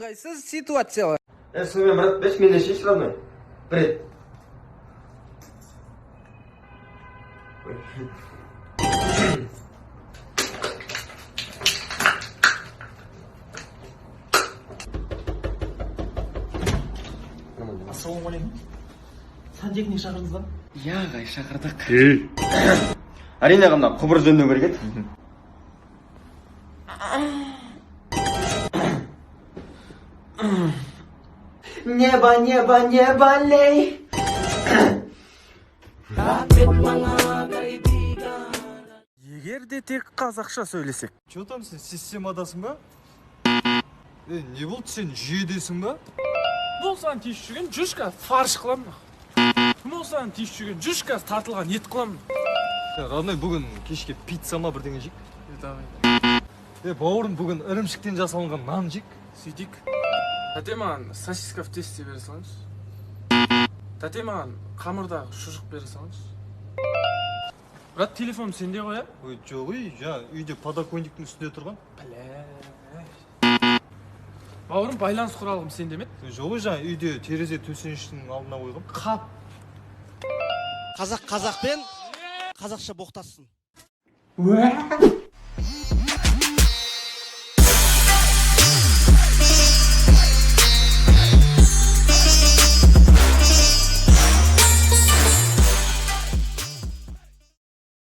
Ыңғайсыз ситуациялар. Е, сонымен, брат, берші, мен де ішейінші, родной. Бір рет. Ой. Ассалаумағалейкум, сантехник шақырдыңыз ба? Иә, ағай, шақырдық. Әрине, аға, мына құбыр жөндеу керек еді. Небо, небо, не болей. Егер де тек қазақша сөйлесек. Че там, сен системадасың ба? Е, не болды, сен жүйедесің ба? Бұл саған тиісіп жүрген жүшка фарш қыламын. Кім ол саған тиісіп жүрген жүшка тартылған ет қыламын. Е, родной, бүгін кешке пицца ма, бірдеңе жейік. Е, бауырым, бүгін ірімшіктен жасалынған нан жейік. Сөйтейік. Тәте, маған сосиска в тесте бере салыңызшы. Тәте, маған қамырдағы шұжық бере салыңызшы. Брат, телефон сенде ғой, иә? Ой, жоқ, ей, жаңа үйде подоконниктің үстінде тұрған. Бля, бауырым, байланыс құралым сенде ме еді? Ой, жоқ, ей, жаңа үйде терезе төсеніштің алдына қойғам. Қап. Қазақ қазақпен қазақша боқтассын.